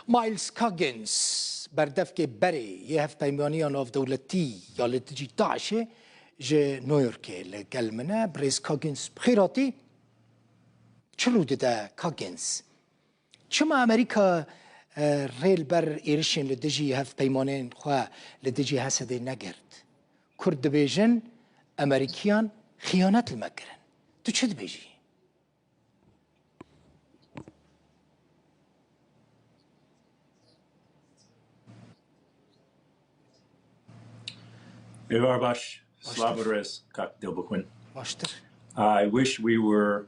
Miles Coggins berdevkê berê yê Hevpeymaniya Navdewletî ya li dijî DAIŞ'ê ji New Yorkê li gel min e. Birêz Coggins bi xêr hatî. Çi rû dide Coggins? Çima Amerîka rê li ber êrişên li dijî hevpeymanên xwe li dijî Hesedê negirt? Kurd dibêjin Amerîkiyan xiyanet li me kirin. Tu çi dibêjî? Êvar baş, silav û rêz kak Dilbixwin. Baştir. I wish we were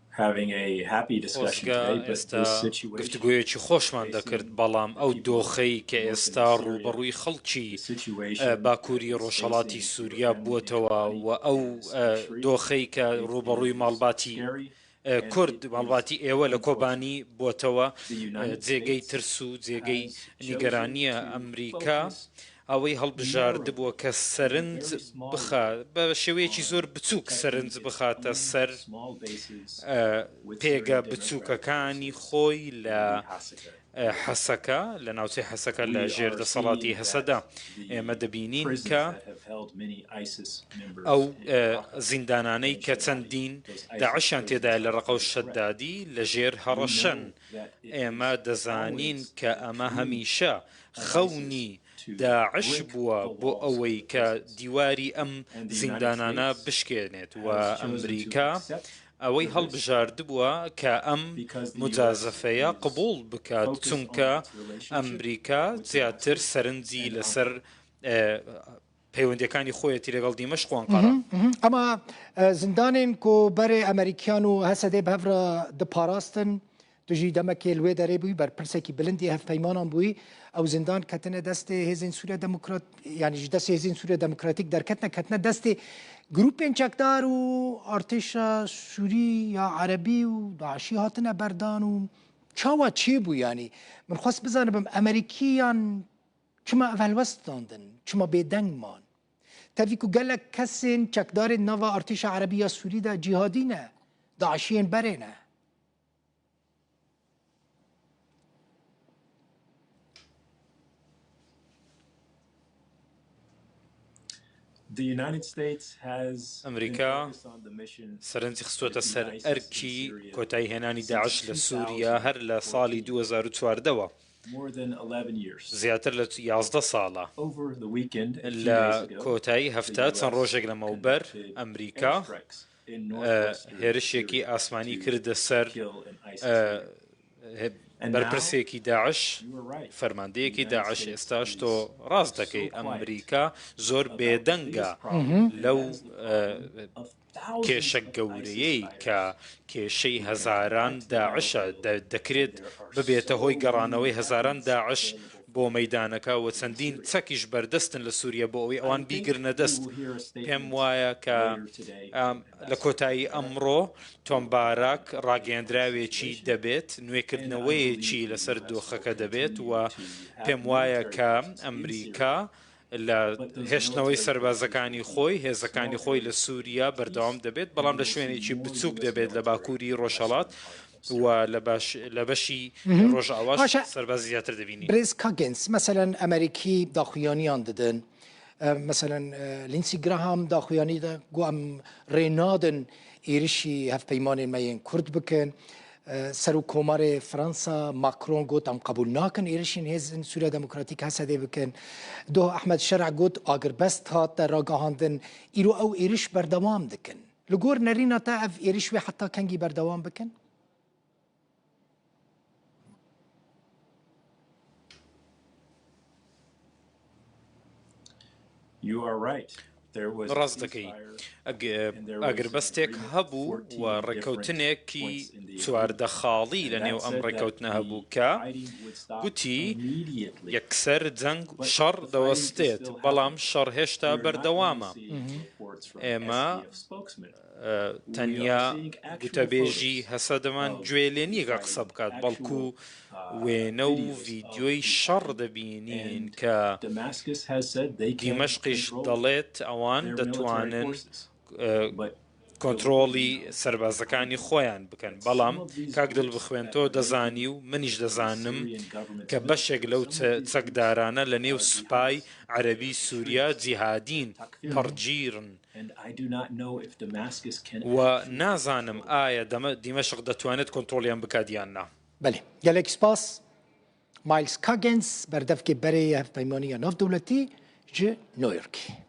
having a happy discussion خۆزگە today, but ئێستا this situation گفتوگۆیەکی خۆشمان دەکرد، بەڵام ئەو دۆخەی کە ئێستا ڕووبەڕووی خەڵکی باکووری ڕۆژهەڵاتی سووریا بووەتەوە و ئەو دۆخەی کە ڕووبەڕووی ماڵباتی کورد، ماڵباتی ئێوە لە کۆبانی بووەتەوە، جێگەی ترس و جێگەی نیگەرانییە. ئەمریکا ئەوەی هەڵبژاردبووە کە سەرنج بخا بە شێوەیەکی زۆر بچووک سەرنج بخاتە سەر پێگە بچووکەکانی خۆی لە حەسەکە لە ناوچەی حەسەکە لە ژێر دەسەڵاتی هەسەدە ئێمە دەبینین کە ئەو زیندانانەی کە چەندین داعشیان تێدایە لە ڕەقە و شەدادی لە ژێر هەڕەشەن ئێمە دەزانین کە ئەمە هەمیشە خەونی داعش بووە بۆ ئەوەی کە دیواری ئەم زیندانانە بشکێنێت و ئەمریکا ئەوەی هەڵبژاردبووە کە ئەم موجازەفەیە قبوڵ بکات چونکە ئەمریکا زیاتر سەرنجی لەسەر پەیوەندیەکانی خۆیەتی لەگەڵ دیمەشق و ئەنقەرە. ئەما زیندانên ku berê Amerîkiyan û HSD bi hev re diparastin, tu jî demekê li wê derê bûyî, berpirsekî bilind yê hevpeymanan bûyî, ew zindan ketine destê Hêzên Sûriya Demokrat yanî ji destê Hêzên Sûriya Demokratîk derketine ketine destê grûpên çekdar û artêşa Sûrî ya Erebî û DAIŞî hatine berdan û çawa çêbû yanî min xwest bizanibim Amerîkiyan Çima ev helwest standin? Çima bêdeng man? Tevî ku gelek kesên çekdarên nava Artêşa Erebî ya Sûrî de cîhadî ne, DAIŞ'iyên berê ne. ئەمریکا سەرنجی خستووەتە سەر ئەرکی کۆتاییهێنانی داعش لە سووریا هەر لە ساڵی 2014 وە. زیاتر لە 11 ساڵە. لە کۆتایی هەفتە چەند ڕۆژێک لەمەوبەر ئەمریکا هێرشێکی ئاسمانی کردە سەر بەرپرسێکی داعش، فەرماندەیەکی داعش، ئێستاش تۆ ڕاست دەکەی ئەمریکا زۆر بێدەنگە لەو کێشە گەورەیەی کە کێشەی هەزاران داعشە، دەکرێت ببێتە هۆی گەڕانەوەی هەزاران داعش بۆ مەیدانەکە و چەندین چەکیش بەردەستن لە سوریە بۆ ئەوەی ئەوان بیگرنە دەست. پێم وایە کە لە کۆتایی ئەمڕۆ تۆم باراک ڕاگەیەندراوێکی دەبێت، نوێکردنەوەیەکی لەسەر دۆخەکە دەبێت و پێم وایە کە ئەمریکا لە هێشتنەوەی سەربازەکانی خۆی، هێزەکانی خۆی لە سووریا بەردەوام دەبێت، بەڵام لە شوێنێکی بچووک دەبێت لە باکووری ڕۆژهەڵات و لە بەشی ڕۆژئاواش باشە سەربازی زیاتر دەبینین. برێز کاگنس مەسەلەن ئەمەریکی داخویانیان ددن مەسەلەن لینسی گراهام داخویانی دا گو ئەم ڕێ نادن ئێرشی هەڤپەیمانێن مە yên کورد بکن سەرۆک کۆمارێ فرەنسا ماکرۆن گوت ئەم قبول ناکەن êrişên hêzên Sûriya Demokratîk Hesedê bikin. Doh Ehmed Şer'a got agirbest hate ragihandin. Îro ew êriş berdewam dikin. Li gor nerîna te ev êriş wê heta kengî berdewam bikin? ڕاست دەکەی ئاگربەستێک هەبوو و ڕێککەوتنێکی 14 خاڵی لە نێو ئەم ڕێککەوتنە هەبوو کە گوتی یەکسەر جەنگ شەڕ دەوەستێت، بەڵام شەڕ هێشتا بەردەوامە. ئێمە تەنیا گوتەبێژی هەسەدەمان گوێ لێ نییە کە قسە بکات، بەڵکو وێنە و ڤیدیۆی شەڕ دەبینین کە دیمەشقیش دەڵێت ئەوان دەتوانن. کۆنترۆڵی سەربازەکانی خۆیان بکەن، بەڵام کاک دڵبخوێن تۆ دەزانی و منیش دەزانم کە بەشێک لەو چەکدارانە لە نێو سوپای عەرەبی سوریا جیهادین، پەڕگیرن، و نازانم ئایا دیمەشق دەتوانێت کۆنترۆڵیان بکات یان نا. بەلێ گەلێک سپاس. مایلز کاگێنز بەردەڤکێ بەرێ یە هەڤپەیمانییا ناڤدەولەتی ژ نۆیۆرکێ.